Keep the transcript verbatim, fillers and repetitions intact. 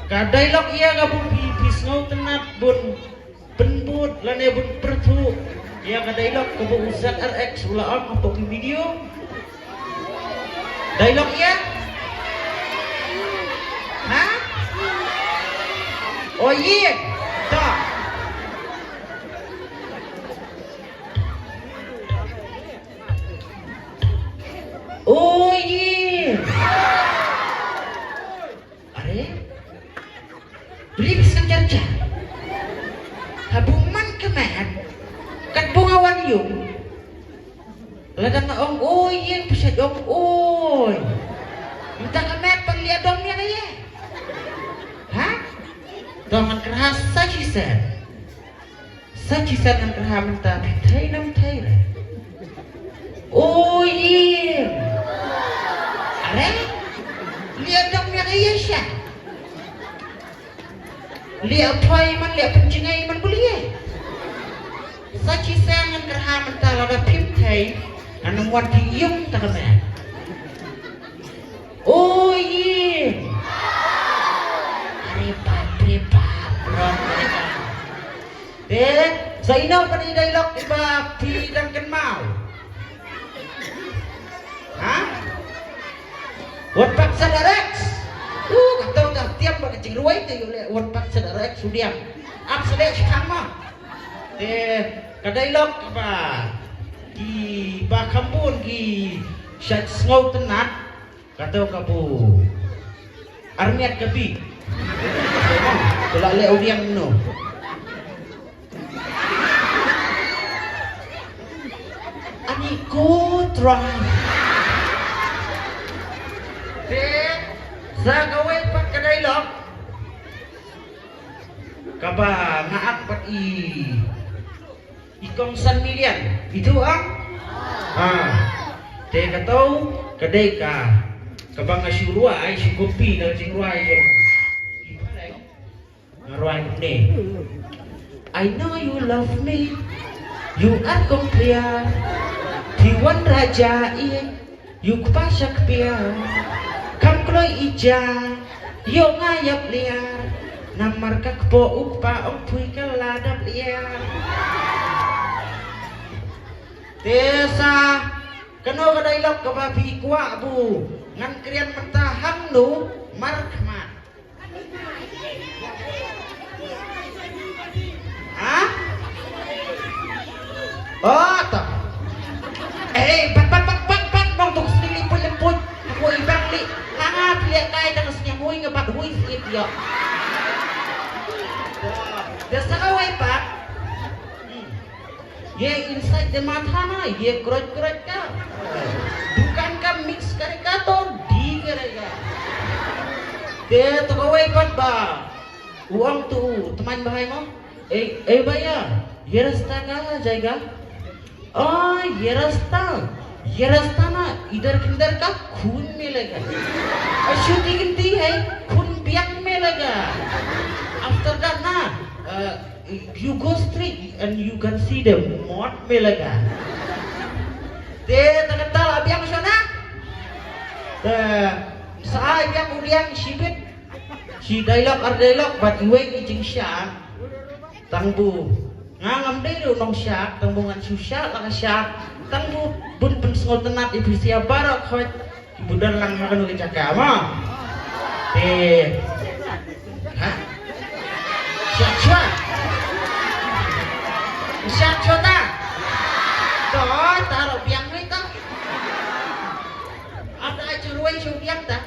Ka dialogue ïa kaba phi, phi sngewtynnat bun pynbud lane bun pyrthuh ïa ka dialogue kaba u Z R X u la ong hapoh ki video. Dialogue ïa? Ha? O ïing. Ta. O ïing. Are? Bri phi sngewtynnat. Haba man ka met, katba nga wan ïung, lada nga ong oi ïing, phi sa ong oi. Mynta ka met ban leh dom ïa ka ïa. Ha? To ngan kyrha sa shisien. Sa shisien ngan kyrha mynta, phi thei ne ym thei re? O ïing. Are? Leh dom ïa ka ïa sha. Leh phai man, leh pynjngai man, bun leh. Sa shisien ngan kyrha mynta, lada phim thei ngan ym wan phi ïung ta ka met. O ïing. Are pap, are pap, ron, are pap. Te sa ino pat i dialogue iba phi dang kynmaw? Ha? Wat pat sa direct. Uh, kato da tiam ba ka jingrwai te ïoh leh wat pat sa direct, sudiang. Ap sa leh shi khang ma. Te ka dialogue ba kiba kham bun ki shait sngewtynnat. Kato ka bu armiat ka bi. Ko la leh u diang no. Ani ko trai. Te sa kawei pat ka dialogue kaba nga ak pat i I kong san million. Itu ang? Ha. Te kato ka dei ka, kaba nga shu rwai, shu copy na ka jingrwai jong. Nga rwai kumne. I know you love me. You are kong clear. Phi wan raja i. Ïa u kpa sha kpia, kam kloi i ja, ïoh nga ïap liar, namar ka kpoh u kpa ong pui ka la dap liar. Te sa kano ka dialogue kaba phi kwah bu ngan kren mynta hangno, markhmat. Ha? Oh, to. Eh, pat, pat, pat, pat, pat, nong tuk sini liput, liput. Aku ibang li. Hanga pilihan kai tang sini hui ngebat hui sit yo. Dah sa kawei pat. Hmm. Ye inside the matha na, ye kroj kroj ka. Dukan ka mix kare ka to, di kare ka. Te to kawei pat ba. U ong tu, teman bahai mo. Eh, eh bhaiya, ye rasta kaha jayega? Oh, ye rasta. Ye rasta na, idhar khindar ka khun milega. Aur shuti ginti hai, khun biang milega. After that na, uh, You go straight and you can see the mot milega. Te ta kata la biang shona. Te sa ai biang u liang shibit. Shi dialogue ar dialogue bad iwei i jingshah. Tang bu nga ngam dei ruh nongshah, tang bu ngan shu shah la ka shah. Tang bu bun pynsngewtynnat i phi sia baroh khoit. Budar lang ha kano ka jaka ma. Te. Ha? Siap sua. Siap sua ta. To, ta ro biang ni ta. Ada aja ruai shu biang ta.